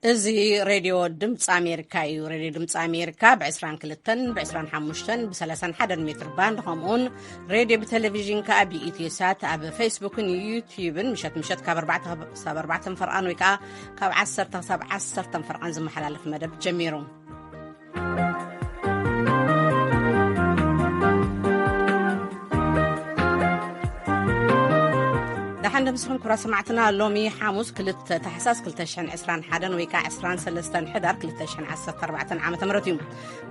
እዚ ሬድዮ ድምፂ ኣሜሪካ እዩ። ሬድዮ ድምፂ ኣሜሪካ ብ22ን ብ25ን ብ31 ሜትር ባንድ፣ ከምኡውን ሬድዮ ብቴሌቪዥን ከኣ ብኢትዮ ሳት ኣብ ፌስቡክን ዩትዩብን ምሸት ምሸት ካብ ኣርባዕተ ክሳብ ኣርባዕተ ፈርቓን ወይ ከኣ ካብ ዓሰርተ ክሳብ ዓሰርተ ፈርቓን ዝመሓላለፍ መደብ ጀሚሩ። ደሓን ደምስኹም ክቡራት ሰማዕትና። ሎሚ ሓሙስ ክልተ ታሕሳስ ክልተ ሽሕን ዕስራን ሓደን ወይ ከዓ ዕስራን ሰለስተን ሕዳር ክልተ ሽሕን ዓሰርተ ኣርባዕተን ዓመተ ምህረት እዩ።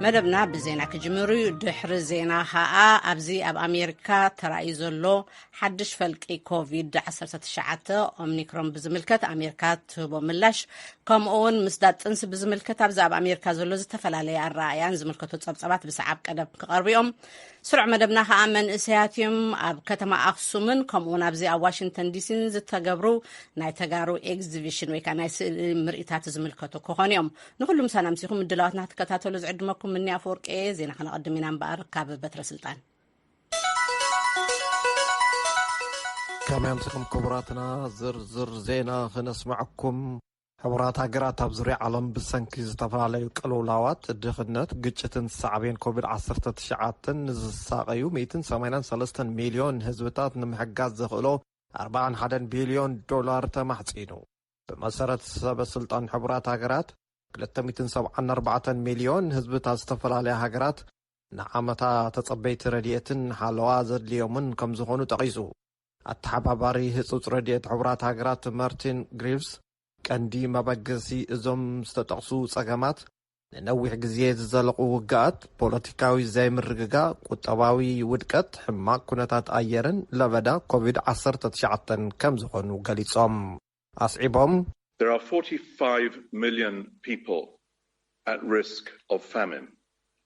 መደብና ብዜና ክጅምር እዩ። ድሕሪ ዜና ከዓ ኣብዚ ኣብ ኣሜሪካ ተራእዩ ዘሎ ሓድሽ ፈልቂ ኮቪድ ዓሰርተ ትሽዓተ ኦሚክሮን ብዝምልከት ኣሜሪካ ትህቦ ምላሽ፣ ከምኡ እውን ምስዳድ ጥንሲ ብዝምልከት ኣብዚ ኣብ ኣሜሪካ ዘሎ ዝተፈላለየ ኣረኣእያን ዝምልከቱ ጸብጸባት ብሰዓብ ቀደም ክቐርቡ እዮም። ስሩዕ መደብና ከዓ መንእሰያት እዮም። ኣብ ከተማ ኣክሱምን ከምኡ እውን ኣብዚ ኣብ ዋሽንግተን ዲሲን ዝተገብሩ ናይ ተጋሩ ኤግዚቢሽን ወይ ከዓ ናይ ስእሊ ምርኢታት ዝምልከቱ ክኾኑ እዮም። ንኩሉ ምሳና ምሲኹም ምድላዋትና ክትከታተሉ ዝዕድመኩም ምኒ ኣፈወርቂ እየ። ዜና ከነቐድም ኢና እምበኣር ካብ በትረ ስልጣን። ከመይ ኣምሲኹም ክቡራትና? ዝርዝር ዜና ክነስምዐኩም። ሕቡራት ሃገራት ኣብ ዙርያ ዓለም ብሰንኪ ዝተፈላለዩ ቅልውላዋት፣ ድኽነት፣ ግጭትን ሳዕቤን ኮቪድ ዓሰርተ ትሽዓተን ንዝሳቐዩ ሚእትን ሰማንያን ሰለስተን ሚልዮን ህዝብታት ንምሕጋዝ ዘኽእሎ ኣርባዓን ሓደን ቢልዮን ዶላር ተማሕጺኑ። ብመሰረት ሰበ ስልጣን ሕቡራት ሃገራት፣ ክልተ ሚእትን ሰብዓን ኣርባዕተን ሚልዮን ህዝብታት ዝተፈላለያ ሃገራት ንዓመታ ተጸበይቲ ረድኤትን ሓለዋ ዘድልዮምን ከም ዝኾኑ ጠቒሱ። ኣተሓባባሪ ህጹጽ ረድኤት ሕቡራት ሃገራት ማርቲን ግሪቭስ፣ ቀንዲ መበገሲ እዞም ዝተጠቕሱ ጸገማት ንነዊሕ ግዜ ዝዘለቑ ውግኣት፣ ፖለቲካዊ ዘይምርግጋእ፣ ቁጠባዊ ውድቀት፣ ሕማቕ ኩነታት ኣየርን ለበዳ ኮቪድ ዓሰርተ ትሽዓተን ከም ዝኾኑ ገሊጾም። ኣስዒቦም፣ There are forty-five million people at risk of famine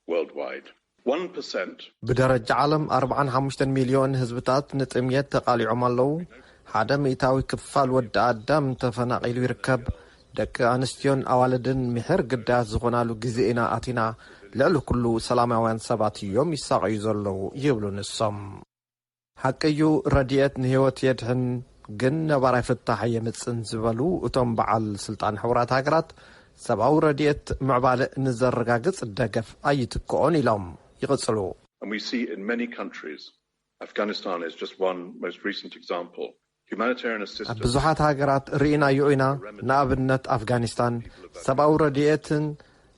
worldwide. One percent ብደረጃ ዓለም ኣርባዓን ሓሙሽተን ሚልዮን ህዝብታት ንጥምየት ተቓሊዖም ኣለዉ። ሓደ ሚእታዊ ክፋል ወዲ ኣዳም ተፈናቒሉ ይርከብ። ደቂ ኣንስትዮን ኣዋልድን ምሒር ግዳያት ዝኾናሉ ግዜ ኢና ኣቲና። ልዕሊ ኩሉ ሰላማውያን ሰባት እዮም ይሳቐዩ ዘለዉ ይብሉ ንሶም። ሓቂ እዩ፣ ረድኤት ንህይወት የድሕን፣ ግን ነባራይ ፍታሕ ኣየምጽእን ዝበሉ እቶም በዓል ስልጣን ሕቡራት ሃገራት፣ ሰብኣዊ ረድኤት ምዕባለ ንዘረጋግጽ ደገፍ ኣይትክኦን ኢሎም ይቕጽሉ። And we see in many countries, Afghanistan is just one most recent example, humanitarian ኣብ assistance ብዙሓት ሃገራት ርኢናዮ ኢና። ንኣብነት ኣፍጋኒስታን ሰብኣዊ ረድኤትን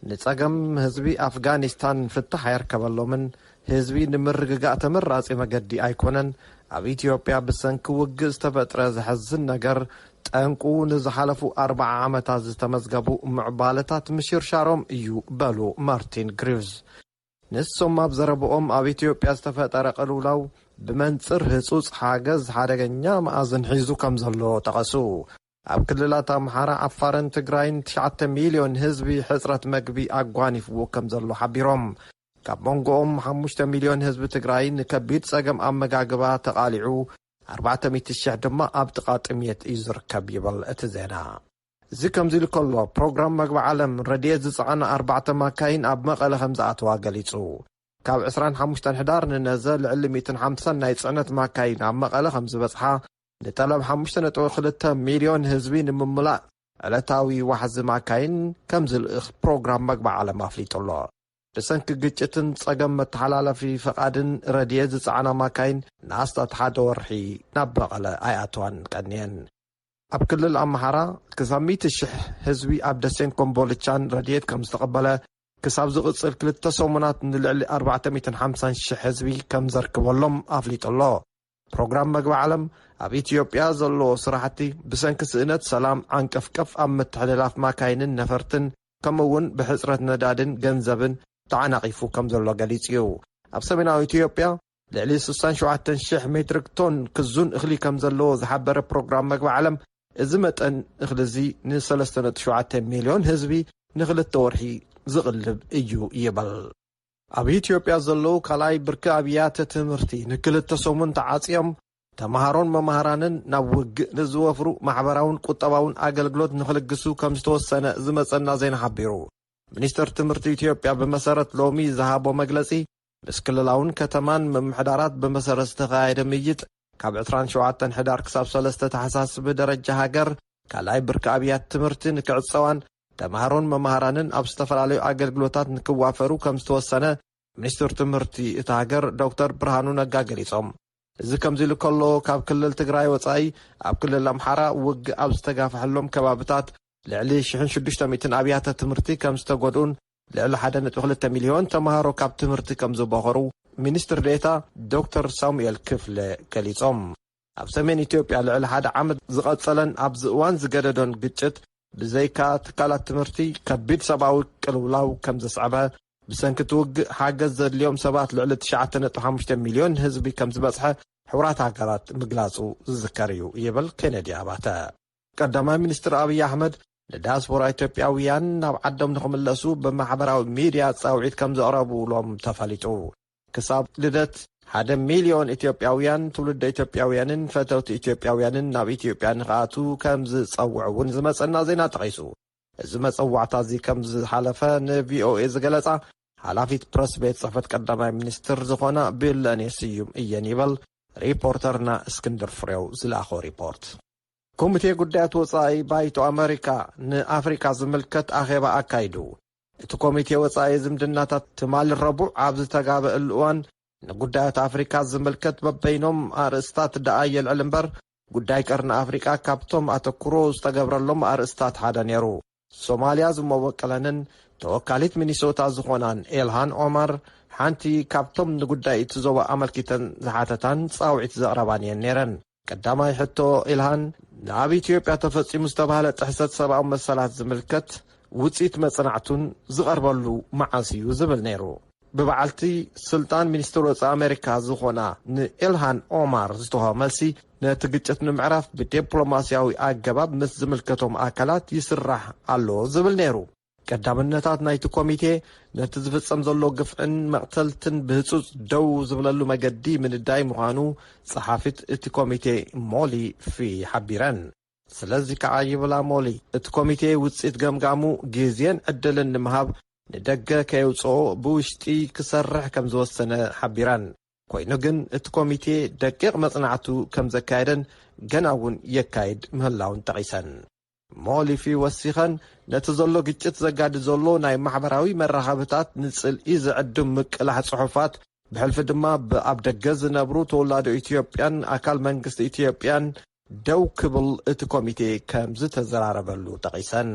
ንጸገም ህዝቢ ኣፍጋኒስታን ፍታሕ ኣየርከበሎምን። ህዝቢ ንምርግጋእ ተመራጺ መገዲ ኣይኮነን። ኣብ ኢትዮጵያ ብሰንኪ ውግእ ዝተፈጥረ ዘሕዝን ነገር፣ ጠንቁ ንዝሓለፉ ኣርብዓ ዓመታት ዝተመዝገቡ ምዕባለታት ምሽርሻሮም እዩ በሉ ማርቲን ግሪቭስ። ንሶም ኣብ ዘረብኦም፣ ኣብ ኢትዮጵያ ዝተፈጠረ ቅልውላው ብመንጽር ህጹጽ ሓገዝ ሓደገኛ መኣዝን ሒዙ ከም ዘሎ ጠቐሱ። ኣብ ክልላት ኣምሓራ፣ ዓፋርን ትግራይን ትሽዓተ ሚልዮን ህዝቢ ሕጽረት መግቢ ኣጓኒፍዎ ከም ዘሎ ሓቢሮም። ካብ መንጎኦም ሓሙሽተ ሚልዮን ህዝቢ ትግራይ ንከቢድ ጸገም ኣመጋግባ ተቓሊዑ፣ ኣርባዕተ ሚእቲ ሽሕ ድማ ኣብ ጥቓ ጥምየት እዩ ዝርከብ ይብል እቲ ዜና። እዚ ከምዚ ኢሉ ከሎ፣ ፕሮግራም መግቢ ዓለም ረድኤት ዝጸዓና ኣርባዕተ ማካይን ኣብ መቐለ ከም ዝኣተዋ ገሊጹ። ካብ ዕስራን ሓሙሽተን ሕዳር ንነዘ ልዕሊ ሚእትን ሓምሳን ናይ ጽዕነት ማካይን ኣብ መቐለ ከም ዝበጽሓ፣ ንጠለብ ሓሙሽተ ነጥቢ ክልተ ሚልዮን ህዝቢ ንምምላእ ዕለታዊ ዋሕዚ ማካይን ከም ዝልእኽ ፕሮግራም መግቢ ዓለም ኣፍሊጡ ኣሎ። ብሰንኪ ግጭትን ጸገም መተሓላለፊ ፈቓድን ረድኤት ዝጸዓና ማካይን ንኣስታት ሓደ ወርሒ ናብ መቐለ ኣይኣተዋን ቀንየን። ኣብ ክልል ኣምሓራ ክሳብ ሚእቲ ሽሕ ህዝቢ ኣብ ደሴን ኮምቦልቻን ረድኤት ከም ዝተቐበለ፣ ክሳብ ዝቕጽል ክልተ ሰሙናት ንልዕሊ ኣርባዕተ ሚእትን ሓምሳን ሽሕ ህዝቢ ከም ዘርክበሎም ኣፍሊጡ ኣሎ። ፕሮግራም መግቢ ዓለም ኣብ ኢትዮጵያ ዘለዎ ስራሕቲ ብሰንኪ ስእነት ሰላም ዓንቀፍቀፍ ኣብ ምትሕልላፍ ማካይንን ነፈርትን፣ ከምኡ እውን ብሕጽረት ነዳድን ገንዘብን ተዓናቒፉ ከም ዘሎ ገሊጹ እዩ። ኣብ ሰሜናዊ ኢትዮጵያ ልዕሊ ስሳን ሸውዓተን ሽሕ ሜትሪክ ቶን ክዙን እኽሊ ከም ዘለዎ ዝሓበረ ፕሮግራም መግቢ ዓለም፣ እዚ መጠን እኽሊ እዚ ንሰለስተ ነጥቢ ሸውዓተ ሚልዮን ህዝቢ ንኽልተ ወርሒ ዝቕልብ እዩ ይብል። ኣብ ኢትዮጵያ ዘለዉ ካልኣይ ብርኪ ኣብያተ ትምህርቲ ንክልተ ሰሙን ተዓጽዮም፣ ተምሃሮን መማህራንን ናብ ውግእ ንዝወፍሩ ማሕበራውን ቁጠባውን ኣገልግሎት ንኽልግሱ ከም ዝተወሰነ ዝመጸና ዜና ሓቢሩ። ሚኒስትር ትምህርቲ ኢትዮጵያ ብመሰረት ሎሚ ዝሃቦ መግለጺ፣ ምስ ክልላውን ከተማን ምምሕዳራት ብመሰረት ዝተኻየደ ምይይጥ፣ ካብ ዕስራን ሸውዓተን ሕዳር ክሳብ ሰለስተ ታሕሳስ ብደረጃ ሃገር ካልኣይ ብርኪ ኣብያት ትምህርቲ ንክዕጸዋን ተምሃሮን መማህራንን ኣብ ዝተፈላለዩ ኣገልግሎታት ንክዋፈሩ ከም ዝተወሰነ ሚኒስትር ትምህርቲ እታ ሃገር ዶክተር ብርሃኑ ነጋ ገሊጾም። እዚ ከምዚ ኢሉ ከሎ፣ ካብ ክልል ትግራይ ወጻኢ ኣብ ክልል ኣምሓራ ውግእ ኣብ ዝተጋፈሐሎም ከባብታት ልዕሊ ሽሕን ሽዱሽተ ሚእትን ኣብያተ ትምህርቲ ከም ዝተጎድኡን ልዕሊ ሓደ ነጥቢ ክልተ ሚልዮን ተምሃሮ ካብ ትምህርቲ ከም ዝበኸሩ ሚኒስትር ዴኤታ ዶክተር ሳሙኤል ክፍለ ገሊጾም። ኣብ ሰሜን ኢትዮጵያ ልዕሊ ሓደ ዓመት ዝቐጸለን ኣብዚ እዋን ዝገደዶን ግጭት፣ ብዘይካ ትካላት ትምህርቲ ከቢድ ሰብኣዊ ቅልውላው ከም ዘስዐበ፣ ብሰንኪ እቲ ውግእ ሓገዝ ዘድልዮም ሰባት ልዕሊ ትሽዓተ ነጥቢ ሓሙሽተ ሚልዮን ህዝቢ ከም ዝበጽሐ ሕቡራት ሃገራት ምግላጹ ዝዝከር እዩ ይብል ኬነዲ ኣባተ። ቀዳማይ ሚኒስትር ኣብይ ኣሕመድ ንዳያስፖራ ኢትዮጵያውያን ናብ ዓዶም ንኽምለሱ ብማሕበራዊ ሚድያ ጻውዒት ከም ዘቕረቡሎም ተፈሊጡ። ክሳብ ልደት ሓደ ሚልዮን ኢትዮጵያውያን፣ ትውልደ ኢትዮጵያውያንን ፈተውቲ ኢትዮጵያውያንን ናብ ኢትዮጵያ ንኽኣትዉ ከም ዝጸውዑ እውን ዝመጸና ዜና ጠቒሱ። እዚ መጸዋዕታ እዚ ከም ዝሓለፈ ንቪኦኤ ዝገለጻ ሓላፊት ፕረስ ቤት ጽሕፈት ቀዳማይ ሚኒስትር ዝኾና ቢለኔ ስዩም እየን ይበል ሪፖርተርና እስክንድር ፍሬው ዝለኣኾ ሪፖርት። ኮሚቴ ጉዳያት ወጻኢ ባይቶ ኣመሪካ ንኣፍሪካ ዝምልከት ኣኼባ ኣካይዱ። እቲ ኮሚቴ ወጻኢ ዝምድናታት ትማሊ ረቡዕ ኣብ ዝተጋበአሉ እዋን፣ ንጉዳያት ኣፍሪካ ዝምልከት በበይኖም ኣርእስታት ደኣ የልዕል እምበር፣ ጉዳይ ቀርኒ ኣፍሪካ ካብቶም ኣተኩሮ ዝተገብረሎም ኣርእስታት ሓደ ነይሩ። ሶማልያ ዝመወቀለንን ተወካሊት ሚኒሶታ ዝኾናን ኤልሃን ኦማር፣ ሓንቲ ካብቶም ንጉዳይ እቲ ዞባ ኣመልኪተን ዝሓተታን ጻውዒት ዘቕረባን እየን ነይረን። ቀዳማይ ሕቶ ኢልሃን፣ ንኣብ ኢትዮጵያ ተፈጺሙ ዝተባህለ ጥሕሰት ሰብኣዊ መሰላት ዝምልከት ውጽኢት መጽናዕቱን ዝቐርበሉ መዓስ እዩ ዝብል ነይሩ። ብበዓልቲ ስልጣን ሚኒስትር ወጻኢ ኣሜሪካ ዝኾና ንኤልሃን ኦማር ዝተዋህበ መልሲ፣ ነቲ ግጭት ንምዕራፍ ብዲፕሎማስያዊ ኣገባብ ምስ ዝምልከቶም ኣካላት ይስራሕ ኣሎ ዝብል ነይሩ። ቀዳምነታት ናይቲ ኮሚቴ ነቲ ዝፍጸም ዘሎ ግፍዕን መቕተልትን ብህጹጽ ደው ዝብለሉ መገዲ ምንዳይ ምዃኑ ጸሓፊት እቲ ኮሚቴ ሞሊ ፊ ሓቢረን። ስለዚ ከዓ ይብላ ሞሊ፣ እቲ ኮሚቴ ውጽኢት ገምጋሙ ግዜን ዕድልን ንምሃብ ንደገ ከየውጽኦ ብውሽጢ ክሰርሕ ከም ዝወሰነ ሓቢረን። ኮይኑ ግን እቲ ኮሚቴ ደቂቕ መጽናዕቱ ከም ዘካየደን ገና እውን የካይድ ምህላውን ጠቒሰን። ሞሊፊ ወሲኸን፣ ነቲ ዘሎ ግጭት ዘጋድድ ዘሎ ናይ ማሕበራዊ መራኸብታት ንጽልኢ ዝዕድም ምቅላሕ ጽሑፋት፣ ብሕልፊ ድማ ብኣብ ደገ ዝነብሩ ተወላዶ ኢትዮጵያን ኣካል መንግስቲ ኢትዮጵያን ደው ክብል እቲ ኮሚቴ ከም ዝተዘራረበሉ ጠቒሰን።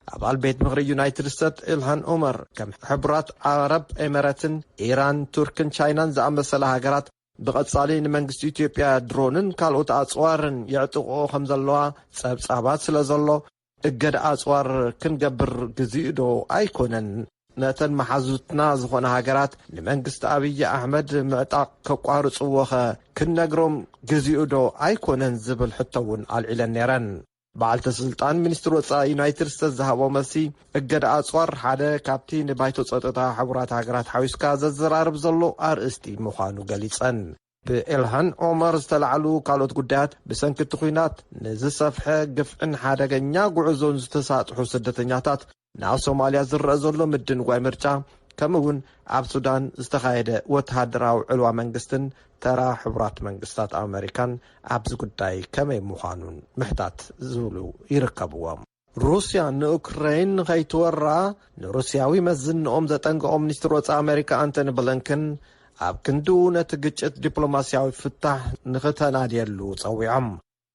ኣባል ቤት ምኽሪ ዩናይትድ ስቴትስ ኢልሃን ዑመር፣ ከም ሕቡራት ዓረብ ኤመረትን ኢራን፣ ቱርክን ቻይናን ዝኣመሰላ ሃገራት ብቐጻሊ ንመንግስቲ ኢትዮጵያ ድሮንን ካልኦት ኣጽዋርን የዕጥቕኦ ከም ዘለዋ ጸብጻባት ስለ ዘሎ፣ እገዳ ኣጽዋር ክንገብር ግዚኡ ዶ ኣይኮነን? ነተን መሓዙትና ዝኾና ሃገራት ንመንግስቲ ኣብይ ኣሕመድ ምዕጣቕ ከቋርጽዎኸ ክንነግሮም ግዚኡ ዶ ኣይኮነን? ዝብል ሕቶ እውን ኣልዒለን ነይረን። በዓልቲ ስልጣን ሚኒስትሪ ወጻኢ ዩናይትድ ስቴትስ ዝሃቦ መልሲ፣ እገዳ ኣጽዋር ሓደ ካብቲ ንባይቶ ጸጥታ ሕቡራት ሃገራት ሓዊስካ ዘዘራርብ ዘሎ ኣርእስቲ ምዃኑ ገሊጸን። ብኤልሃን ኦመር ዝተላዕሉ ካልኦት ጉዳያት፣ ብሰንኪ እቲ ኲናት ንዝሰፍሐ ግፍዕን ሓደገኛ ጉዕዞን ዝተሳጥሑ ስደተኛታት፣ ናብ ሶማልያ ዝረአ ዘሎ ምድንጓይ ምርጫ፣ ከምኡ እውን ኣብ ሱዳን ዝተኻየደ ወተሃደራዊ ዕልዋ መንግስትን ተራ ሕቡራት መንግስታት ኣመሪካን ኣብዚ ጉዳይ ከመይ ምዃኑን ምሕታት ዝብሉ ይርከብዎም። ሩስያ ንኡክረይን ንኸይትወራ ንሩስያዊ መዝንኦም ዘጠንቀቖ ሚኒስትር ወጻኢ ኣመሪካ ኣንቶኒ ብሊንከን፣ ኣብ ክንድኡ ነቲ ግጭት ዲፕሎማስያዊ ፍታሕ ንኽተናድየሉ ጸዊዖም።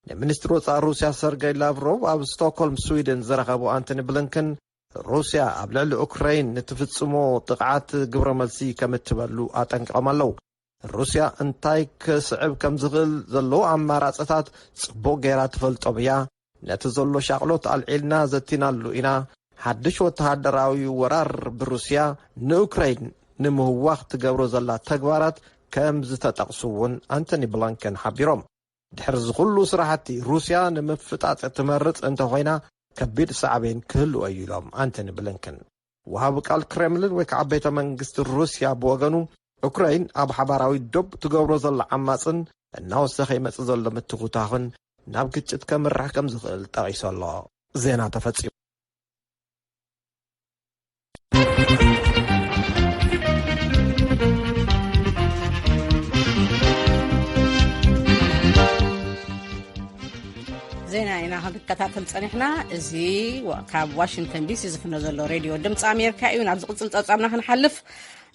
ንሚኒስትር ወጻኢ ሩስያ ሰርገይ ላቭሮቭ ኣብ ስቶክሆልም ስዊድን ዝረኸቡ ኣንቶኒ ብሊንከን፣ ሩስያ ኣብ ልዕሊ ኡክረይን ንትፍጽሞ ጥቕዓት ግብረ መልሲ ከም እትበሉ ኣጠንቂቖም ኣለዉ። ሩስያ እንታይ ክስዕብ ከም ዝኽእል ዘለዉ ኣማራጽታት ጽቡቕ ገይራ ትፈልጦም እያ። ነቲ ዘሎ ሻቕሎት ኣልዒልና ዘቲናሉ ኢና። ሓድሽ ወተሃደራዊ ወራር ብሩስያ ንኡክረይን ንምህዋኽ ትገብሮ ዘላ ተግባራት ከም ዝተጠቕሱ እውን ኣንቶኒ ብሊንከን ሓቢሮም። ድሕሪ እዚ ኩሉ ስራሕቲ፣ ሩስያ ንምፍጣጥ ትመርጽ እንተኾይና፣ ከቢድ ሳዕቤን ክህልዎ እዩ ኢሎም ኣንቶኒ ብሊንከን። ወሃቢ ቃል ክሬምሊን ወይ ከዓ ቤተ መንግስቲ ሩስያ ብወገኑ፣ ኡክራይን ኣብ ሓባራዊ ዶብ ትገብሮ ዘላ ዓማጽን እናወሰኸ ይመጽእ ዘሎ ምትኹታኽን ናብ ግጭት ከምርሕ ከም ዝኽእል ጠቒሱ ኣሎ። ዜና ተፈጺሙ። ዜና ኢና ክንከታተል ጸኒሕና። እዚ ወ-፣ ካብ ዋሽንግተን ዲሲ ዝፍኖ ዘሎ ሬድዮ ድምፂ ኣሜሪካ እዩ። ናብ ዝቕፅል ጸብጻብና ክንሓልፍ፣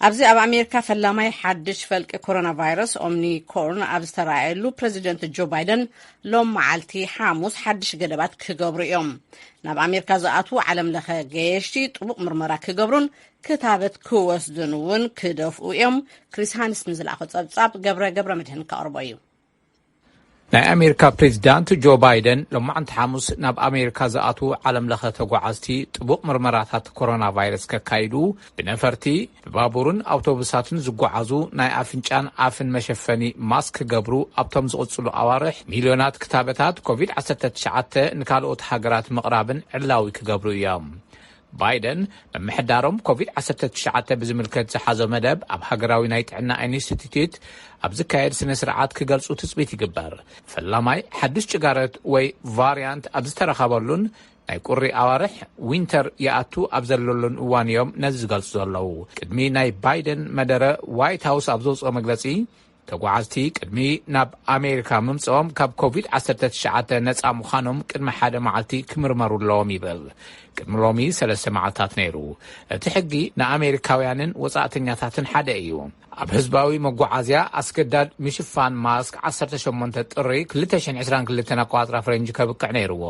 ኣብዚ ኣብ ኣሜሪካ ፈላማይ ሓድሽ ፈልቂ ኮሮና ቫይረስ ኦምኒኮርን ኣብ ዝተረኣየሉ፣ ፕሬዚደንት ጆ ባይደን ሎም መዓልቲ ሓሙስ ሓድሽ ገደባት ክገብሩ እዮም። ናብ ኣሜሪካ ዝኣትዉ ዓለም ለኸ ገየሽቲ ጥቡቕ ምርመራ ክገብሩን ክታበት ክወስዱን እውን ክደፍኡ እዮም። ክሪስ ሃንስ ንዝለኣኾ ጸብጻብ ገብረ ገብረ መድህን ከቕርቦ እዩ። ናይ ኣሜሪካ ፕሬዚዳንት ጆ ባይደን ሎማዕንቲ ሓሙስ ናብ ኣሜሪካ ዝኣትዉ ዓለም ለኸ ተጓዓዝቲ ጥቡቕ ምርመራታት ኮሮና ቫይረስ ከካይዱ፣ ብነፈርቲ፣ ብባቡርን ኣውቶቡሳትን ዝጓዓዙ ናይ ኣፍንጫን ኣፍን መሸፈኒ ማስክ ክገብሩ፣ ኣብቶም ዝቕጽሉ ኣዋርሕ ሚልዮናት ክታበታት ኮቪድ ዓሰርተ ትሽዓተ ንካልኦት ሃገራት ምቕራብን ዕላዊ ክገብሩ እዮም። ባይደን፣ ምምሕዳሮም ኮቪድ ዓሰርተ ትሽዓተ ብዝምልከት ዝሓዞ መደብ ኣብ ሃገራዊ ናይ ጥዕና ኢንስቲትዩት ኣብ ዝካየድ ስነ ስርዓት ክገልጹ ትጽቢት ይግበር። ፈላማይ ሓድሽ ጭጋረት ወይ ቫርያንት ኣብ ዝተረኸበሉን ናይ ቁሪ ኣዋርሕ፣ ዊንተር፣ ይኣቱ ኣብ ዘለሉን እዋን እዮም ነዚ ዝገልጹ ዘለዉ። ቅድሚ ናይ ባይደን መደረ፣ ዋይት ሃውስ ኣብ ዘውፅኦ መግለጺ፣ ተጓዓዝቲ ቅድሚ ናብ ኣሜሪካ ምምፅኦም ካብ ኮቪድ ዓሰርተ ትሽዓተ ነፃ ምዃኖም ቅድሚ ሓደ መዓልቲ ክምርመሩ ኣለዎም ይብል። ቅድሚ ሎሚ ሰለስተ መዓልታት ነይሩ። እቲ ሕጊ ንኣሜሪካውያንን ወፃእተኛታትን ሓደ እዩ። ኣብ ህዝባዊ መጓዓዝያ ኣስገዳድ ምሽፋን ማስክ ዓሰርተ ሸሞንተ ጥሪ ክልተ ሽሕን ዕስራን ክልተን ኣቆፃፅራ ፈረንጂ ከብቅዕ ነይርዎ።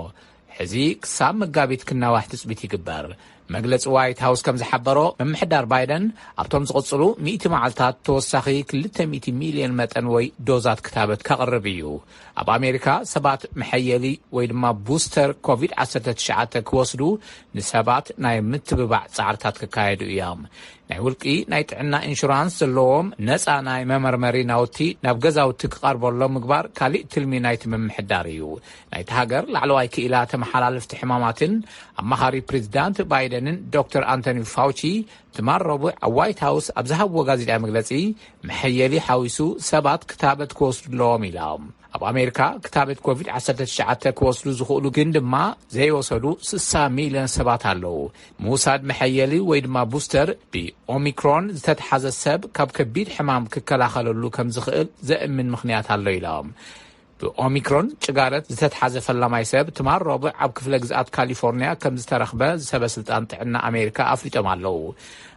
ሕዚ ክሳብ መጋቢት ክናዋሕ ትጽቢት ይግበር። መግለጺ ዋይት ሃውስ ከም ዝሓበሮ፣ ምምሕዳር ባይደን ኣብቶም ዝቕጽሉ ሚእቲ መዓልታት ተወሳኺ ክልተ ሚእቲ ሚልዮን መጠን ወይ ዶዛት ክታበት ከቕርብ እዩ። ኣብ ኣሜሪካ ሰባት መሐየሊ ወይ ድማ ቡስተር ኮቪድ ዓሰርተ ትሽዓተ ክወስዱ ንሰባት ናይ ምትብባዕ ጻዕርታት ክካየዱ እዮም። ናይ ውልቂ ናይ ጥዕና ኢንሹራንስ ዘለዎም ነጻ ናይ መመርመሪ ናውቲ ናብ ገዛውቲ ክቐርበሎም ምግባር ካሊእ ትልሚ ናይቲ ምምሕዳር እዩ። ናይቲ ሃገር ላዕለዋይ ክኢላ ተመሓላለፍቲ ሕማማትን ኣማኻሪ ፕሬዚዳንት ባይደንን ዶክተር ኣንቶኒ ፋውቺ ትማል ረቡዕ ኣብ ዋይት ሃውስ ኣብ ዝሃብዎ ጋዜጣዊ መግለጺ፣ መሐየሊ ሓዊሱ ሰባት ክታበት ክወስዱ ኣለዎም ኢሎም። ኣብ ኣሜሪካ ክታበት ኮቪድ ዓሰርተ ትሽዓተ ክወስዱ ዝኽእሉ ግን ድማ ዘይወሰዱ ስሳ ሚልዮን ሰባት ኣለዉ። ምውሳድ መሐየሊ ወይ ድማ ቡስተር ብኦሚክሮን ዝተትሓዘ ሰብ ካብ ከቢድ ሕማም ክከላኸለሉ ከም ዝኽእል ዘእምን ምኽንያት ኣሎ ኢሎም። ብኦሚክሮን ጭጋረት ዝተትሓዘ ፈላማይ ሰብ ትማል ረቡዕ ኣብ ክፍለ ግዝኣት ካሊፎርኒያ ከም ዝተረኽበ ሰበ ስልጣን ጥዕና ኣሜሪካ ኣፍሊጦም ኣለዉ።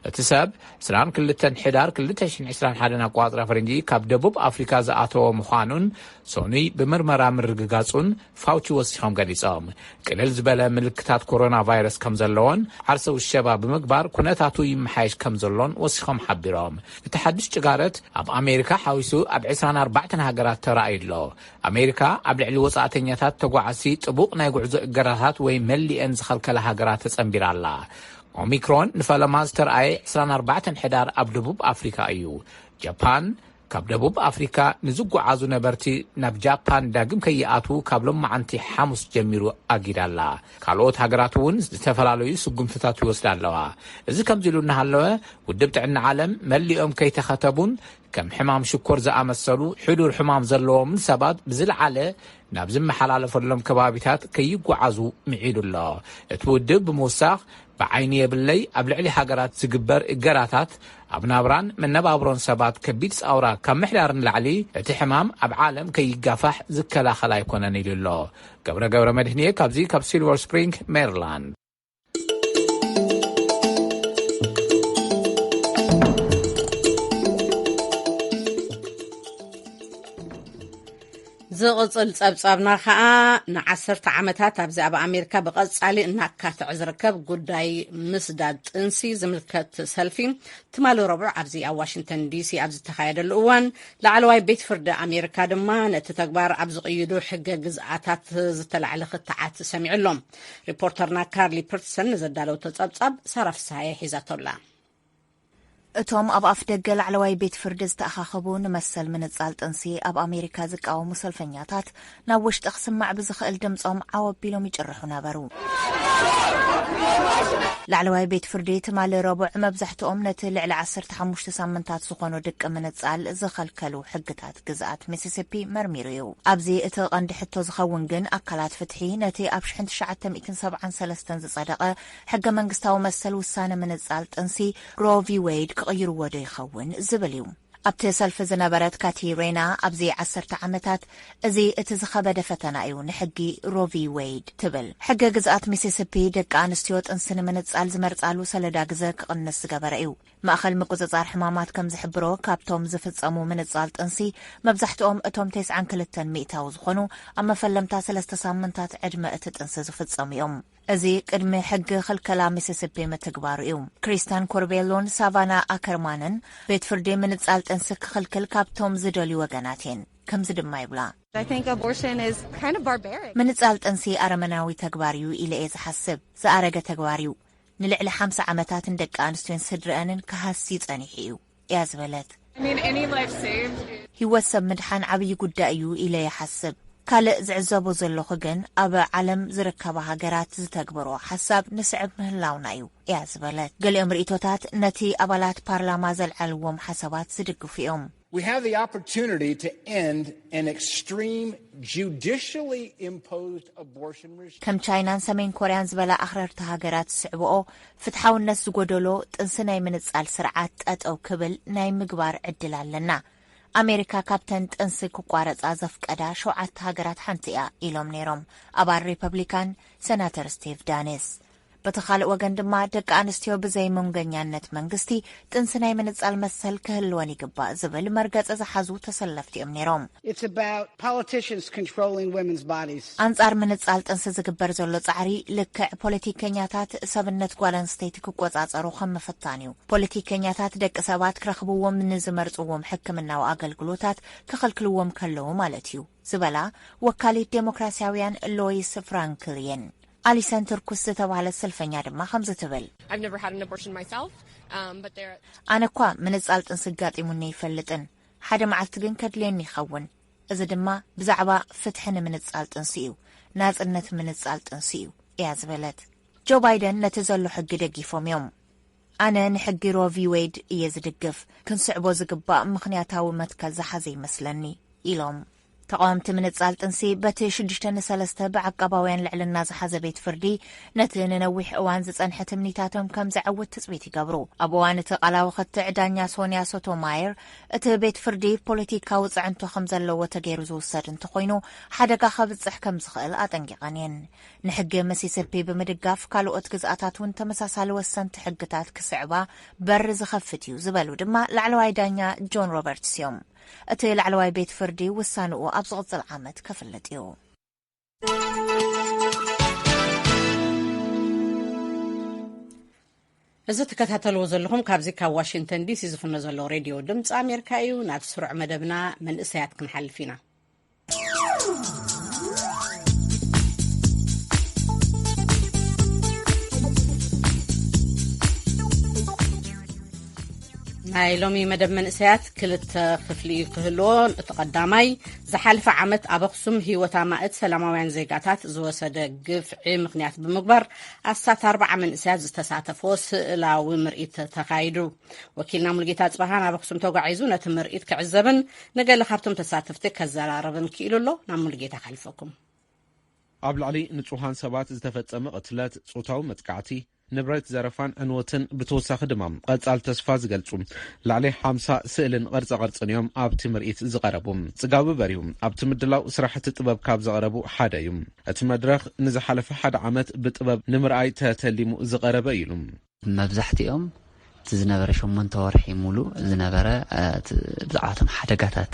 እቲ ሰብ ዕስራን ክልተን ሕዳር ክልተ ሽሕን ዕስራን ሓደን ኣቆጻጽራ ፈረንጂ ካብ ደቡብ ኣፍሪካ ዝኣተወ ምዃኑን ሶኑይ ብምርመራ ምርግጋጹን ፋውቺ ወሲኾም ገሊጾም። ቅልል ዝበለ ምልክታት ኮሮና ቫይረስ ከም ዘለዎን ዓርሰ ውሸባ ብምግባር ኩነታቱ ይመሓየሽ ከም ዘሎን ወሲኾም ሓቢሮም። እቲ ሓድሽ ጭጋረት ኣብ ኣሜሪካ ሓዊሱ ኣብ ዕስራን ኣርባዕተን ሃገራት ተራእዩ ኣሎ። ኣሜሪካ ኣብ ልዕሊ ወጻእተኛታት ተጓዓዝቲ ጥቡቕ ናይ ጉዕዞ እገዳታት ወይ መሊኤን ዝኸልከላ ሃገራት ተጸንቢራ ኣላ። ኦሚክሮን ንፈለማ ዝተርኣየ ዕስራን ኣርባዕተን ሕዳር ኣብ ደቡብ ኣፍሪካ እዩ። ጃፓን ካብ ደቡብ ኣፍሪካ ንዝጓዓዙ ነበርቲ ናብ ጃፓን ዳግም ከይኣትዉ ካብ ሎማዓንቲ ሓሙስ ጀሚሩ ኣጊዳ ኣላ። ካልኦት ሃገራት እውን ዝተፈላለዩ ስጉምትታት ይወስዳ ኣለዋ። እዚ ከምዚ ኢሉ እናሃለወ፣ ውድብ ጥዕና ዓለም መሊኦም ከይተኸተቡን ከም ሕማም ሽኮር ዝኣመሰሉ ሕዱር ሕማም ዘለዎምን ሰባት ብዝለዓለ ናብ ዝመሓላለፈሎም ከባቢታት ከይጓዓዙ ምዒዱ ኣሎ። እቲ ውድብ ብምውሳኽ፣ ብዓይኒ የብለይ ኣብ ልዕሊ ሃገራት ዝግበር እገዳታት ኣብ ናብራን መነባብሮን ሰባት ከቢድ ጻውራ ካብ ምሕዳር ንላዕሊ፣ እቲ ሕማም ኣብ ዓለም ከይጋፋሕ ዝከላኸል ኣይኮነን ኢሉ ኣሎ። ገብረ ገብረ መድህንየ ካብዚ ካብ ሲልቨር ስፕሪንግ ሜሪላንድ። ዝቕጽል ጸብጻብና ኸኣ፣ ንዓሰርተ ዓመታት ኣብዚ ኣብ ኣሜሪካ ብቐጻሊ እናካትዐ ዝርከብ ጉዳይ ምስዳድ ጥንሲ ዝምልከት ሰልፊ ትማሊ ረቡዕ ኣብዚ ኣብ ዋሽንግተን ዲሲ ኣብ ዝተኻየደሉ እዋን፣ ላዕለዋይ ቤት ፍርዲ ኣሜሪካ ድማ ነቲ ተግባር ኣብ ዝቕይዱ ሕገ ግዝኣታት ዝተላዕለ ክትዓት ሰሚዑ ኣሎ። ሪፖርተርና ካርሊ ፐርሰን ንዘዳለወቶ ጸብጻብ ሳራ ፍስሃየ ሒዛቶ ኣላ። እቶም ኣብ ኣፍ ደገ ላዕለዋይ ቤት ፍርዲ ዝተኣኻኸቡ ንመሰል ምንጻል ጥንሲ ኣብ ኣሜሪካ ዝቃወሙ ሰልፈኛታት፣ ናብ ውሽጢ ክስማዕ ብዝኽእል ድምጾም ዓው ኣቢሎም ይጭርሑ ነበሩ። ላዕለዋይ ቤት ፍርዲ ትማሊ ረቡዕ መብዛሕትኦም ነቲ ልዕሊ ዓሰርተ ሓሙሽተ ሳምንታት ዝኾኑ ድቂ ምንጻል ዝኸልከሉ ሕግታት ግዝኣት ሚሲሲፒ መርሚሩ እዩ። ኣብዚ እቲ ቀንዲ ሕቶ ዝኸውን ግን ኣካላት ፍትሒ ነቲ ኣብ ሽሕን ትሽዓተ ሚእትን ሰብዓን ሰለስተን ዝጸደቐ ሕገ መንግስታዊ መሰል ውሳነ ምንጻል ጥንሲ ሮ ቪ ዌይድ ክቕይርዎ ዶ ይኸውን ዝብል እዩ። ኣብቲ ሰልፊ ዝነበረት ካቲ ሬና፣ ኣብዚ ዓሰርተ ዓመታት እዚ እቲ ዝኸበደ ፈተና እዩ ንሕጊ ሮ ቪ ዌይድ ትብል። ሕገ ግዝኣት ሚሲሲፒ ደቂ ኣንስትዮ ጥንሲ ንምንጻል ዝመርጻሉ ሰለዳ ግዘ ክቕንስ ዝገበረ እዩ። ማእኸል ምቁጽጻር ሕማማት ከም ዝሕብሮ፣ ካብቶም ዝፍጸሙ ምንጻል ጥንሲ መብዛሕትኦም እቶም ተስዓን ክልተን ሚእታዊ ዝኾኑ ኣብ መፈለምታ ሰለስተ ሳምንታት ዕድመ እቲ ጥንሲ ዝፍጸሙ እዮም። እዚ ቅድሚ ሕጊ ክልከላ ሚሲሲፒ ምትግባሩ እዩ። ክሪስተን ኮርቤሎን ሳቫና ኣከርማንን ቤት ፍርዲ ምንጻል ጥንሲ ክኽልክል ካብቶም ዝደልዩ ወገናት እየን። ከምዚ ድማ ይብላ። I think abortion is kind of barbaric. ምንጻል ጥንሲ ኣረመናዊ ተግባር እዩ ኢለ እየ ዝሓስብ። ዝኣረገ ተግባር እዩ። ንልዕሊ ሓምሳ ዓመታት ንደቂ ኣንስትዮን ስድረአንን ክሃሲ ጸኒሑ እዩ እያ ዝበለት። I mean, any life saved is ህይወት ሰብ ምድሓን ዓብዪ ጉዳይ እዩ ኢለ ይሓስብ። ካልእ ዝዕዘቦ ዘለኹ ግን ኣብ ዓለም ዝርከባ ሃገራት ዝተግበሮ ሓሳብ ንስዕብ ምህላውና እዩ እያ ዝበለት። ገሊኦም ርእይቶታት ነቲ ኣባላት ፓርላማ ዘልዓልዎም ሓሳባት ዝድግፉ እዮም። We have the opportunity to end an extreme judicially imposed abortion regime. ከም ቻይናን ሰሜን ኮርያን ዝበላ ኣኽረርቲ ሃገራት ዝስዕብኦ ፍትሓውነት ዝጎደሎ ጥንሲ ናይ ምንጻል ስርዓት ጠጠው ክብል ናይ ምግባር ዕድል ኣለና። ኣሜሪካ ካብተን ጥንሲ ክቋረጻ ዘፍቀዳ ሸውዓተ ሃገራት ሓንቲ እያ ኢሎም ነይሮም ኣባል ሪፐብሊካን ሰናተር ስቲቭ ዳኒስ። በቲ ካልእ ወገን ድማ ደቂ ኣንስትዮ ብዘይ መንገኛነት መንግስቲ ጥንሲ ናይ ምንጻል መሰል ክህልወን ይግባእ ዝብል መርገጺ ዝሓዙ ተሰለፍቲ እዮም ነይሮም። It's about politicians controlling women's bodies. ኣንጻር ምንጻል ጥንሲ ዝግበር ዘሎ ጻዕሪ ልክዕ ፖለቲከኛታት ሰብነት ጓል ኣንስተይቲ ክቆጻጸሩ ከም ምፍታን እዩ። ፖለቲከኛታት ደቂ ሰባት ክረኽብዎም ንዝመርጽዎም ሕክምናዊ ኣገልግሎታት ክኸልክልዎም ከለዉ ማለት እዩ ዝበላ ወካሊት ዴሞክራሲያውያን ሎይስ ፍራንክል እየን። ኣሊሰን ትርኩስ ዝተባህለት ሰልፈኛ ድማ ከምዚ ትብል። I've never had an abortion myself, um, but there ኣነ እኳ ምንጻል ጥንሲ ኣጋጢሙኒ ኣይፈልጥን። ሓደ መዓልቲ ግን ከድልየኒ ይኸውን። እዚ ድማ ብዛዕባ ፍትሒ ንምንጻል ጥንሲ እዩ፣ ናጽነት ምንጻል ጥንሲ እዩ እያ ዝበለት። ጆ ባይደን ነቲ ዘሎ ሕጊ ደጊፎም እዮም። ኣነ ንሕጊ ሮ ቪ ዌይድ እየ ዝድግፍ። ክንስዕቦ ዝግባእ ምኽንያታዊ መትከል ዝሓዘ ይመስለኒ ኢሎም። ተቓወምቲ ምንጻል ጥንሲ በቲ ሽዱሽተ ንሰለስተ ብዓቃባውያን ልዕልና ዝሓዘ ቤት ፍርዲ ነቲ ንነዊሕ እዋን ዝጸንሐ ትምኒታቶም ከም ዘዐውት ትጽቢት ይገብሩ። ኣብ እዋን እቲ ቃላዊ ክትዕ ዳኛ ሶንያ ሶቶማየር እቲ ቤት ፍርዲ ፖለቲካዊ ጽዕንቶ ከም ዘለዎ ተገይሩ ዝውሰድ እንተኾይኑ ሓደጋ ከብጽሕ ከም ዝኽእል ኣጠንቂቐን እየን። ንሕጊ ሚሲሲፒ ብምድጋፍ ካልኦት ግዝኣታት እውን ተመሳሳሊ ወሰንቲ ሕግታት ክስዕባ በር ዝኸፍት እዩ ዝበሉ ድማ ላዕለዋይ ዳኛ ጆን ሮበርትስ እዮም። እቲ ላዕለዋይ ቤት ፍርዲ ውሳንኡ ኣብ ዝቕጽል ዓመት ከፍልጥ እዩ። እዚ ትከታተልዎ ዘለኹም ካብዚ ካብ ዋሽንግተን ዲሲ ዝፍኖ ዘሎ ሬድዮ ድምፂ ኣሜሪካ እዩ። ናብ ስሩዕ መደብና መንእሰያት ክንሓልፍ ኢና። ናይ ሎሚ መደብ መንእሰያት ክልተ ክፍሊ ክህልዎ። እቲ ቀዳማይ፣ ዝሓለፈ ዓመት ኣብ ኣኽሱም ህይወት ኣማእት ሰላማውያን ዜጋታት ዝወሰደ ግፍዒ ምኽንያት ብምግባር ኣስታት ኣርብዓ መንእሰያት ዝተሳተፎ ስእላዊ ምርኢት ተኻይዱ። ወኪልና ሙሉጌታ ጽባሃ ናብ ኣኽሱም ተጓዒዙ ነቲ ምርኢት ክዕዘብን ንገለ ካብቶም ተሳተፍቲ ከዘራረብን ክኢሉ ኣሎ። ናብ ሙሉጌታ ከሕልፈኩም። ኣብ ልዕሊ ንጹሃን ሰባት ዝተፈጸመ ቅትለት፣ ጾታዊ መጥቃዕቲ፣ ንብረት ዘረፋን ዕንወትን ብተወሳኺ ድማ ቀጻል ተስፋ ዝገልጹ ልዕሊ ሓምሳ ስእልን ቅርጻ ቅርጽን እዮም ኣብቲ ምርኢት ዝቐረቡ። ጽጋቡ በሪሁ ኣብቲ ምድላው ስራሕቲ ጥበብ ካብ ዘቕረቡ ሓደ እዩ። እቲ መድረኽ ንዝሓለፈ ሓደ ዓመት ብጥበብ ንምርኣይ ተተሊሙ ዝቐረበ እዩ ኢሉ። መብዛሕትኦም እቲ ዝነበረ ሸሞንተ ወርሒ ሙሉእ ዝነበረ፣ እ፣ እቲ ብዛዕባቶም ሓደጋታት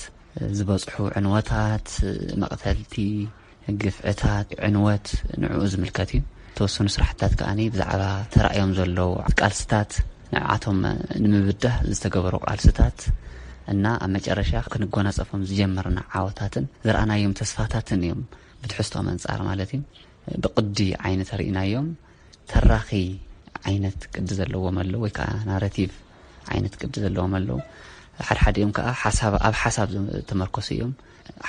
ዝበጽሑ ዕንወታት፣ መቕተልቲ፣ ግፍዕታት፣ ዕንወት ንዕኡ ዝምልከት እዩ። ዝተወሰኑ ስራሕትታት ከኣ ብዛዕባ ተራእዮም ዘለዉ ቃልስታት፣ ንዓቶም ንምብዳህ ዝተገበሩ ቃልስታት እና ኣብ መጨረሻ ክንጎናጸፎም ዝጀመርና ዓወታትን ዝረኣናዮም ተስፋታትን እዮም። ብትሕዝቶ ኣንጻር ማለት እዩ። ብቕዲ ዓይነት ርኢናዮም። ተራኺ ዓይነት ቅዲ ዘለዎም ኣለዉ ወይ ከዓ ናረቲቭ ዓይነት ቅዲ ዘለዎም ኣለዉ። ሓድሓዲኦም ከዓ ሓሳብ ኣብ ሓሳብ ዝተመርኮሱ እዮም።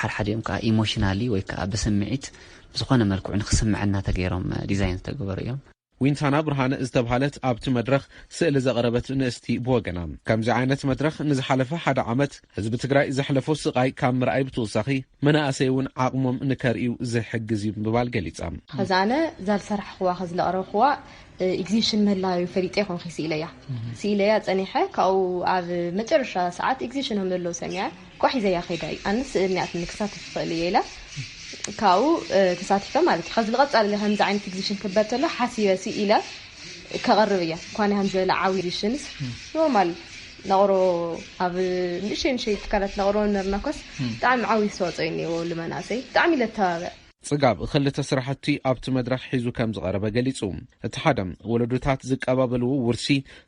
ሓድሓዲኦም ከዓ ኢሞሽናሊ ወይ ከዓ ብስምዒት ብዝኾነ መልክዑ ንክስምዐና ተገይሮም ዲዛይን ዝተገበሩ እዮም። ዊንታና ብርሃነ ዝተብሃለት ኣብቲ መድረኽ ስእሊ ዘቕረበት ንእስቲ ብወገና፣ ከምዚ ዓይነት መድረኽ ንዝሓለፈ ሓደ ዓመት ህዝቢ ትግራይ ዘሕለፎ ስቓይ ካብ ምርኣይ ብተወሳኺ መናእሰይ እውን ዓቕሞም ንከርእዩ ዝሕግዝ እዩ ብምባል ገሊጻ። ከዚ ኣነ እዛ ዝሰራሕኽዋ ከዚ ዘቕረብኽዋ ኤግዚቢሽን ምህላው ፈሊጠ ይኾንኩ ስኢለያ ስኢለያ ጸኒሐ ካብኡ ኣብ መጨረሻ ሰዓት ኤግዚቢሽን ከም ዘለዉ ሰሚዐ ቋሕ ይዘያ ከይዳ እዩ ኣነ ስእል ኒኣት ንክሳተፍ ይኽእል እየ ኢለ ካብኡ ተሳቲፈ ማለት እዩ። ከዚ ዝቐጻለ ከምዚ ዓይነት ኤግዚቢሽን ክበተሎ ሓሲበ ስኢለ ከቐርብ እያ። እንኳን ከም ዝበለ ዓብዪ ኤግዚቢሽንስ ኖርማል ነቕሮ ኣብ ንእሽተይ ንእሽተይ ትካላት ነቕሮ ነርና ኮስ ብጣዕሚ ዓብዪ ኣስተዋፅኦ እዩ እኒአዎ ልመናእሰይ ብጣዕሚ ለተባብዕ። ጽጋብ ክልተ ስራሕቲ ኣብቲ መድረኽ ሒዙ ከም ዝቐረበ ገሊጹ። እቲ ሓደ ወለዶታት ዝቀባበልዎ ውርሲ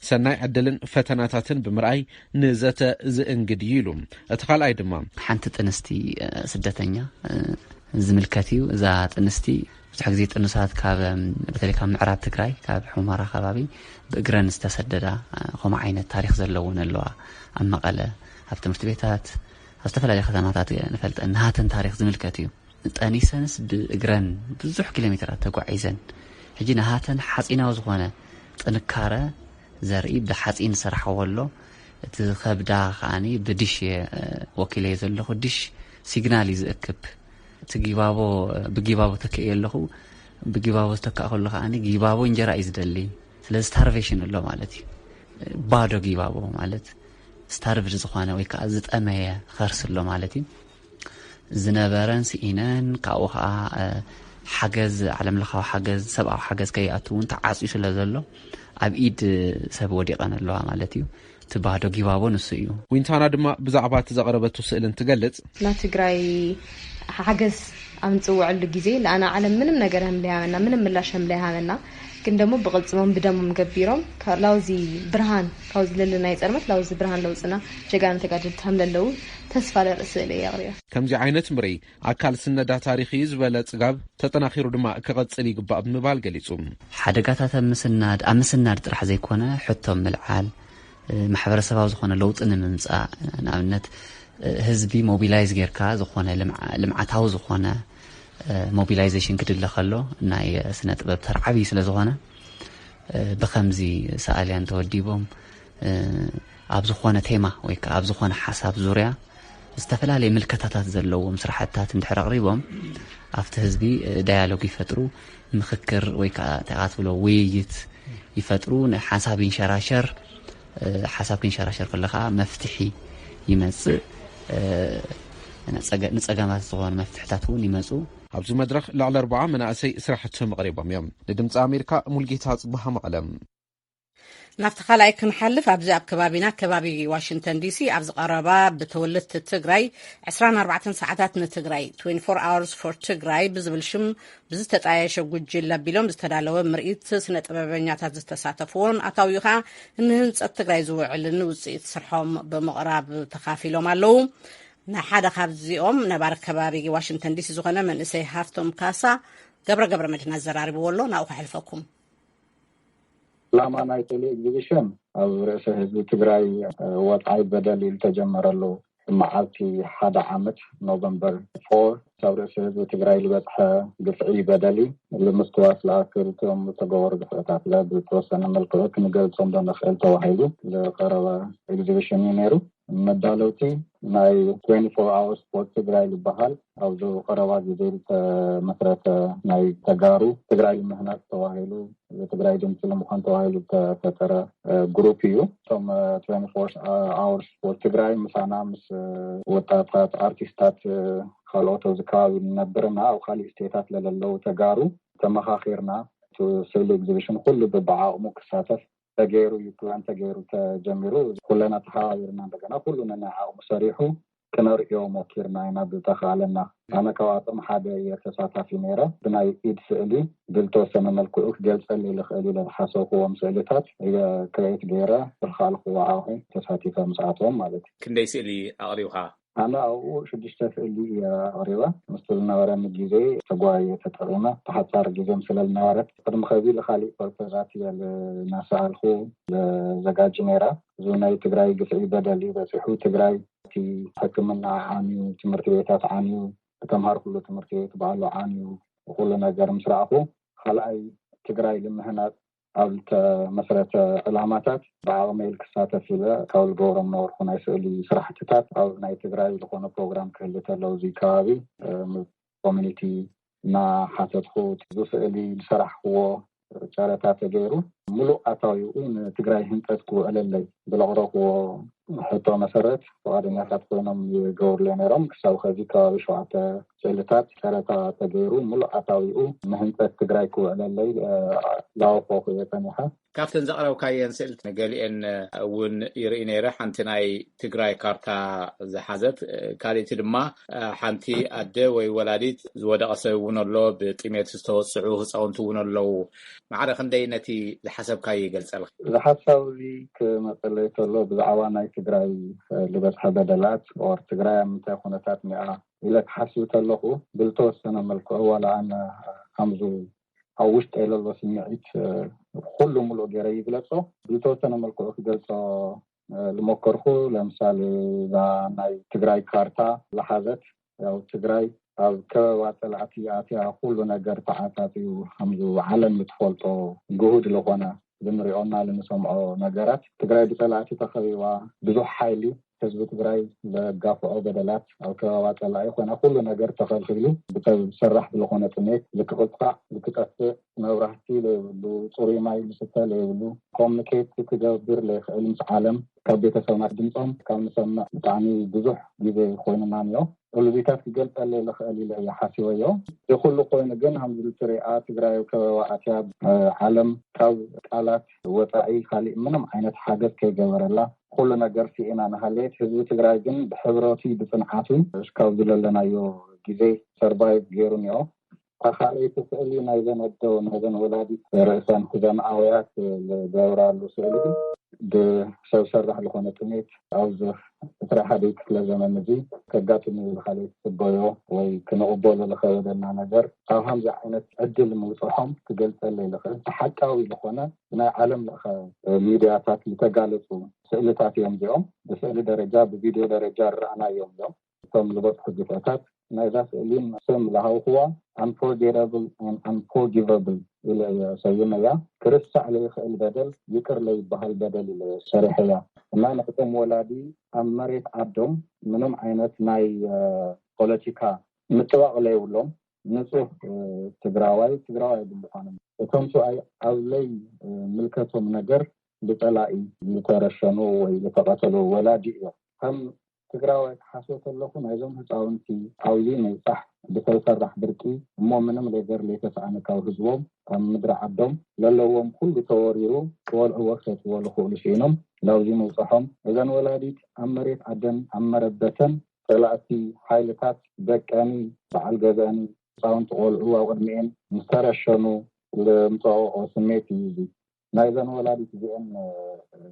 ሰናይ ዕድልን ፈተናታትን ብምርኣይ ንዘተ ዝእንግድ እዩ ኢሉ። እቲ ካልኣይ ድማ ሓንቲ ጥንስቲ ስደተኛ ዝምልከት እዩ። እዛ ጥንስቲ ብዙሕ ግዜ ጥኑሳት ካብ በተለይ ካብ ምዕራብ ትግራይ ካብ ሑመራ ከባቢ ብእግረን ዝተሰደዳ ከምኡ ዓይነት ታሪክ ዘለውን ኣለዋ። ኣብ መቐለ ኣብ ትምህርቲ ቤታት ኣብ ዝተፈላለዩ ከተማታት ንፈልጠን ናሃተን ታሪክ ዝምልከት እዩ። ጠኒሰንስ ብእግረን ብዙሕ ኪሎ ሜትራት ተጓዒዘን ሕጂ ናሃተን ሓፂናዊ ዝኾነ ጥንካረ ዘርኢ ብሓፂን ዝሰራሕዎ ኣሎ። እቲ ከብዳ ከዓኒ ብድሽ እየ ወኪለዮ ዘለኹ። ድሽ ሲግናል እዩ ዝእክብ። እቲ ጊባቦ ብጊባቦ ተክእዮ ኣለኹ። ብጊባቦ ዝተካእ ከሎ ከዓኒ ጊባቦ እንጀራ እዩ ዝደሊ። ስለዚ ስታርቬሽን ኣሎ ማለት እዩ። ባዶ ጊባቦ ማለት ስታርቭድ ዝኾነ ወይ ከዓ ዝጠመየ ኸርሲ ኣሎ ማለት እዩ። ዝነበረን ስኢነን ካብኡ ከዓ ሓገዝ ዓለም ለኻዊ ሓገዝ ሰብኣዊ ሓገዝ ከይኣቱ እውን ተዓፅዩ ስለ ዘሎ ኣብ ኢድ ሰብ ወዲቐን ኣለዋ ማለት እዩ። እቲ ባህዶ ጊባቦ ንሱ እዩ። ዊንታና ድማ ብዛዕባ እቲ ዘቕረበቱ ስእልን ትገልጽ። ናብ ትግራይ ሓገዝ ኣብ ንፅውዐሉ ግዜ ለኣና ዓለም ምንም ነገር ከም ለይሃበና ምንም ምላሽ ከም ለይሃበና ግን ደሞ ብቕልፅሞም ብደሞም ገቢሮም ላውዚ ብርሃን ካብዚ ለለ ናይ ፀርመት ላውዚ ብርሃን ለውፅና ጀጋኑ ተጋደልቲ ከም ለለዉ ተስፋ ለርኢ ስእሊ እየ ኣቕሪበ። ከምዚ ዓይነት ምርኢት ኣካል ስነዳ ታሪኽ እዩ ዝበለ ጽጋብ ተጠናኺሩ ድማ ክቐጽል ይግባእ ብምባል ገሊጹ። ሓደጋታት ኣብ ምስናድ ኣብ ምስናድ ጥራሕ ዘይኮነ ሕቶም ምልዓል ማሕበረሰባዊ ዝኾነ ለውጢ ንምምፃእ ንኣብነት ህዝቢ ሞቢላይዝ ጌርካ ዝኾነ ልምዓታዊ ዝኾነ ሞቢላይዜሽን ክድለ ከሎ ናይ ስነ ጥበብ ተርዓቢ ስለ ዝኾነ ብከምዚ ሰኣልያን ተወዲቦም ኣብ ዝኾነ ቴማ ወይ ከዓ ኣብ ዝኾነ ሓሳብ ዙርያ ዝተፈላለዩ ምልከታታት ዘለዎም ስራሕትታት እንድሕር ኣቕሪቦም ኣብቲ ህዝቢ ዳያሎግ ይፈጥሩ። ምኽክር ወይ ከዓ እንታይ ትብሎ ውይይት ይፈጥሩ። ሓሳብ ይንሸራሸር። ሓሳብ ክንሸራሸር ከሎ ከዓ መፍትሒ ይመፅእ። ንፀገማት ዝኾኑ መፍትሕታት እውን ይመፁ። ኣብዚ መድረኽ ልዕሊ ኣርባዓ መናእሰይ ስራሕቶም ኣቕሪቦም እዮም። ንድምፂ ኣሜሪካ ሙልጌታ ፅቡሃ መቐለ። ናብቲ ካልኣይ ክንሓልፍ ኣብዚ ኣብ ከባቢና ከባቢ ዋሽንግተን ዲሲ ኣብ ዝቐረባ ብተወለድቲ ትግራይ ዕስራን ኣርባዕተን ሰዓታት ንትግራይ twenty-four hours for ትግራይ ብዝብል ሽም ብዝተጣየሸ ጉጅለ ኣቢሎም ዝተዳለወ ምርኢት ስነ ጥበበኛታት ዝተሳተፍዎን ኣታዊኡ ከዓ ንህንፀት ትግራይ ዝውዕልን ውፅኢት ስርሖም ብምቕራብ ተኻፊሎም ኣለዉ። ንሓደ ካብዚኦም ነባር ከባቢ ዋሽንግተን ዲሲ ዝኾነ መንእሰይ ሃፍቶም ካሳ ገብረ ገብረ መድህን ኣዘራሪብዎ ኣሎ። ናብኡ ከሕልፈኩም። ዕላማ ናይቲ ኤግዚቢሽን ኣብ ርእሰ ህዝቢ ትግራይ ወፅዓይ በደል ዝተጀመረሉ መዓልቲ ሓደ ዓመት ኖቨምበር ፎር ኣብ ርእሰ ህዝቢ ትግራይ ዝበፅሐ ግፍዒ በደል ንምስትዋስ ለኣክል እቶም ዝተገበሩ ግፍዕታት ብዝተወሰነ መልክዑ ክንገልፆም ዶ ንኽእል ተባሂሉ ዝቀረበ ኤግዚቢሽን እዩ ነይሩ። መዳለውቲ ናይ twenty-four hours for ትግራይ ዝበሃል ኣብዚ ቀረባ ግዜ ዝተመስረተ ናይ ተጋሩ ትግራይ ምህናፅ ተባሂሉ የትግራይ ድምፂ ንምዃን ተባሂሉ ዝተፈጠረ ግሩፕ እዩ። እቶም twenty-four hours for ትግራይ ምሳና ምስ ወጣታት ኣርቲስታት ካልኦት ኣብዚ ከባቢ ንነብርና ኣብ ካሊእ ስቴታት ለለለዉ ተጋሩ ተመኻኺርና ስእሊ ኤግዚቢሽን ኩሉ ብብዓቕሙ ክሳተፍ ተገይሩ እዩ ፕላን ተገይሩ ተጀሚሩ። ኩለና ተሓባቢርና እንደገና ኩሉ ነናይ ዓቕሙ ሰሪሑ ክነርእዮ ሞኪርና ኢና ብተኻለና። ኣነ ካብኣቶም ሓደ እየ ተሳታፊ ነይረ። ብናይ ኢድ ስእሊ ብልተወሰነ መልክዑ ክገልፀል ይኽእል ኢለ ዝሓሰብክዎም ስእልታት ክሬት ገይረ ብዝኸኣልክዎ ዓቕሚ ተሳቲፈ ምስኣቶም ማለት እዩ። ክንደይ ስእሊ ኣቕሪብካ? ኣነ ኣብኡ ሽዱሽተ ስእሊ እየ ኣቕሪበ። ምስቲ ዝነበረኒ ግዜ ተጓየ ተጠቒመ፣ ተሓጻር ግዜ ስለ ዝነበረት፣ ቅድሚ ከዚ ንኻሊእ ፐርፖዛት እየ እናሰኣልኩ ዘጋጅ ነይረ። እዚ ናይ ትግራይ ግፍዒ በደል እዩ በፂሑ። ትግራይ እቲ ሕክምና ዓንዩ፣ ትምህርቲ ቤታት ዓንዩ፣ ብተምሃርኩሉ ትምህርቲ ቤት ባዕሉ ዓንዩ፣ ኩሉ ነገር ምስ ረኣኹ፣ ካልኣይ ትግራይ ልምህናፅ ኣብ ዝተመስረተ ዕላማታት ብዓቕመይ ክሳተፍ ኢለ ካብ ዝገብሮም ነበርኩ ናይ ስእሊ ስራሕትታት። ኣብ ናይ ትግራይ ዝኾነ ፕሮግራም ክህሉ ተሎ እዚ ከባቢ፣ እ፣ ኮሚኒቲ እናሓተትኩ፣ እዚ ስእሊ ዝሰራሕክዎ ጨረታ ተገይሩ፣ ሙሉእ ኣታዊኡ ንትግራይ ህንፀት ክውዕለለይ ብለቕረብክዎ ሕቶ መሰረት፣ ፍቓደኛታት ኮይኖም ይገብሩለይ ነይሮም። ክሳብ ከዚ ከባቢ ሸውዓተ ስእልታት ጨረታ ተገይሩ፣ ሙሉእ ኣታዊኡ ንህንፀት ትግራይ ክውዕለለይ፣ እ፣ ላወፈኹ እየ ጸኒሐ። ካብተን ዘቕረብካየን ስእልቲ ገሊኤን እውን ይርኢ ነይረ። ሓንቲ ናይ ትግራይ ካርታ ዝሓዘት፣ ካልእቲ ድማ ሓንቲ ኣደ ወይ ወላዲት ዝወደቐ ሰብ እውን ኣሎ፣ ብጥሜት ዝተወፅዑ ህፃውንቲ እውን ኣለዉ። ማዕረ ክንደይ ነቲ ዝሓሰብካዮ ይገልፀልካ? ዝሓሳብ እዚ ክመፀለይ ከሎ፣ ብዛዕባ ናይ ትግራይ ዝበፅሐ በደላት ኦር ትግራይ ኣብ ምንታይ ኩነታት ኒኣ ኢለ ክሓስብ ከለኹ፣ ብዝተወሰነ መልክዑ ዋላ ኣነ ከምዚ ኣብ ውሽጠ የለሎ ስምዒት ኩሉ ሙሉእ ገይረ ይግለፆ። ብዝተወሰነ መልክዑ ክገልፆ ዝሞከርኩ፣ ለምሳሌ እዛ ናይ ትግራይ ካርታ ዝሓዘት፣ ያው ትግራይ ኣብ ከበባ ፀላእቲ ኣትያ ኩሉ ነገር ተዓፃፂዩ፣ ከምዚ ዓለም እትፈልጦ ግሁድ ዝኾነ ልንሪኦና ልንሰምዖ ነገራት፣ ትግራይ ብፀላእቲ ተኸቢባ፣ ብዙሕ ሓይሊ ህዝቢ ትግራይ ዘጋፍዖ በደላት፣ ኣብ ከበባ ፀላኢ ኮይና ኩሉ ነገር ተኸልኺሉ ብሰብ ሰራሕ ብዝኾነ ጥሜት ልክቕፃዕ፣ ልክጠፍእ፣ መብራህቲ ለይብሉ፣ ፅሩይ ማይ ልስተ ለይብሉ፣ ኮሚኒኬት ክገብር ለይኽእል ምስ ዓለም፣ ካብ ቤተሰብና ድምፆም ካብ ንሰምዕ ብጣዕሚ ብዙሕ ግዜ ኮይኑና እኒኦ። እሉዚታት ክገልፀለይ ልኽእል ኢለ እየ ሓሲበዮ። እዚ ኩሉ ኮይኑ ግን፣ ከምዚ ትሪኣ ትግራይ ኣብ ከበባ ኣትያ፣ ዓለም ካብ ቃላት ወፃኢ ካሊእ ምንም ዓይነት ሓገዝ ከይገበረላ፣ ኩሉ ነገር ስኢና እናሃለየት፣ ህዝቢ ትግራይ ግን ብሕብረቱ ብፅንዓቱ እስካብ ዝለለናዮ ግዜ ሰርቫይቭ ገይሩ እኒኦ። እታ ካልኣይቲ ስእሊ ናይዘን ኣዶ፣ ናይዘን ወላዲት ርእሰን ሒዘን ኣውያት ዝገብራሉ ስእሊ ግን ብሰብ ሰራሕ ዝኾነ ጥሜት ኣብዚ ዕስራ ሓደ ክፍለ ዘመን እዚ ከጋጥም እዩ ኢልካ ዘይትፅበዮ ወይ ክንቕበሎ ዝኸበደና ነገር፣ ኣብ ከምዚ ዓይነት ዕድል ምብፅሖም ክገልፀለይ ዝኽእል እቲ ሓቃዊ ዝኾነ ብናይ ዓለም ለኸ ሚድያታት ዝተጋለፁ ስእልታት እዮም እዚኦም። ብስእሊ ደረጃ፣ ብቪድዮ ደረጃ ዝረኣናዮም እዮም። እቶም ዝበፅሑ ግፍዕታት ናይዛ ስእሊን ስም ዝሃብክዋ Unforgettable and Unforgivable ኢለ እየ ሰይመያ። ክርሳዕ ለይኽእል በደል፣ ይቅር ለይበሃል በደል ኢለ እየ ሰሪሐያ። እና ንሕቶም ወላዲ ኣብ መሬት ዓዶም ምንም ዓይነት ናይ፣ እ፣ ፖለቲካ ምጥባቕ ለይብሎም፣ ንጹህ፣ እ፣ ትግራዋይ፣ ትግራዋይ ብምዃኖም፣ እቶም ሰብኣይ ኣብ ለይ፣ እ፣ ምልከቶም ነገር ብጸላኢ ዝተረሸኑ ወይ ዝተቐተሉ ወላዲ እዮም። ከም ትግራዋይ ክሓስቦ ከለኹ፣ ናይዞም ህፃውንቲ ዓውዩ ምብፃሕ ብሰብ ሰራሕ ድርቂ እሞ ምንም ነገር ለይተሰኣነ ካብ ህዝቦም ኣብ ምድሪ ዓዶም ለለዎም ኩሉ ተወሪሩ፣ ክበልዕዎ ክሰትዎ ዝኽእሉ ስኢኖም ናብዚ ምብፅሖም፣ እዘን ወላዲት ኣብ መሬት ዓደን ኣብ መረበተን ጸላእቲ ሓይልታት ደቀን በዓል ገዝአን ህፃውንቲ ቆልዑ ኣብ ቅድሚኤን ምስ ተረሸኑ ዘምፅኦ ስሜት እዩ እዚ። ናይዘን ወላዲት እዚኤን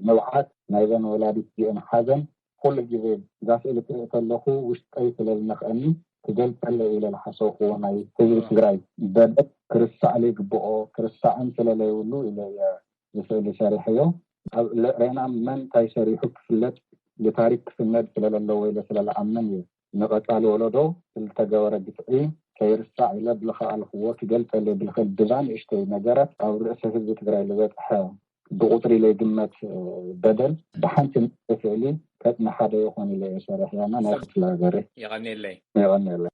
ንብዓት፣ ናይዘን ወላዲት እዚኤን ሓዘን ኩሉ ግዜ እዛ ስእሊ ክርኢ ከለኹ ውሽጠይ ስለ ዝነኽአኒ ክገልፀለይ ኢለ ዝሓሰብክዎ ናይ ህዝቢ ትግራይ በደል ክርሳዕ ዘይግብኦ፣ ክርሳዕን ስለ ዘይብሉ ኢለ እየ እዚ ስእሊ ሰሪሐዮ። ኣብ ለ-፣ ሬና መን እንታይ ሰሪሑ ክፍለጥ፣ ብታሪክ ክስነድ ስለ ዘለዎ ኢለ ስለ ዝኣምን እየ። ንቐፃሊ ወለዶ ዝተገበረ ግፍዒ ከይርሳዕ ኢለ ብዝኸኣልክዎ ክገልፀለይ ብልኽእል ብዛ ንእሽተይ ነገራት ኣብ ርእሲ ህዝቢ ትግራይ ዝበፅሐ ብቁፅሪ ለይግመት በደል ብሓንቲ ስእሊ ከፅንሓ ዶ ይኾን ኢለ እየ ሰሪሐያ። ናይ ክፍለ ሃገር የቐንየለይ። የቐንየለይ።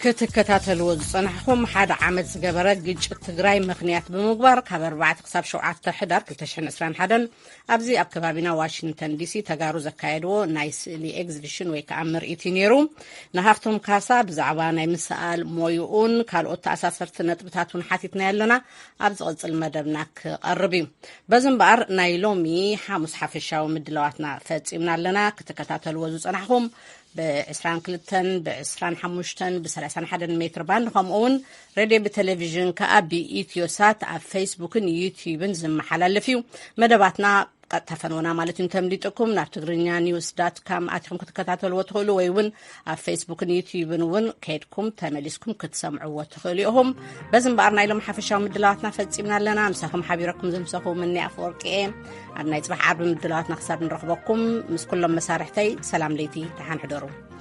ክትከታተልዎ ዝጸናሕኹም ሓደ ዓመት ዝገበረ ግጭት ትግራይ ምኽንያት ብምግባር ካብ ኣርባዕተ ክሳብ ሸውዓተ ሕዳር ክልተ ሽሕን ዕስራን ሓደን ኣብዚ ኣብ ከባቢና ዋሽንግተን ዲሲ ተጋሩ ዘካየድዎ ናይ ስእሊ ኤግዚቢሽን ወይ ከዓ ምርኢት እዩ ነይሩ። ንሃፍቶም ካሳ ብዛዕባ ናይ ምስኣል ሞይኡን ካልኦት ተኣሳሰርቲ ነጥብታት እውን ሓቲትና ኣለና። ኣብ ዝቕጽል መደብና ክቐርብ እዩ። በዚ እምበኣር ናይ ሎሚ ሓሙስ ሓፈሻዊ ምድላዋትና ፈጺምና ኣለና። ክትከታተልዎ ዝጸናሕኹም ብ22፣ ብ25፣ ብ31 ሜትር ባንድ፣ ከምኡ እውን ሬድዮ ብቴሌቪዥን ከኣ ብኢትዮሳት ኣብ ፌስቡክን ዩቲዩብን ዝመሓላለፍ እዩ። መደባትና ቀጥታ ፈነውና ማለት እዩ። እንተምሊጥኩም ናብ ትግርኛ ኒውስ ዳት ካም ኣቲኹም ክትከታተልዎ ትኽእሉ፣ ወይ እውን ኣብ ፌስቡክን ዩቲዩብን እውን ከይድኩም ተመሊስኩም ክትሰምዕዎ ትኽእሉ ኢኹም። በዚ እምበኣር ናይ ሎም ሓፈሻዊ ምድላዋትና ፈጺምና ኣለና። ምሳኹም ሓቢረኩም ዘምሰኹ ምኒ ኣፈወርቂ እየ። ኣብ ናይ ጽባሕ ዓርቢ ምድላዋትና ክሳብ ንረኽበኩም፣ ምስ ኩሎም መሳርሕተይ ሰላም ለይቲ፣ ደሓን ሕደሩ።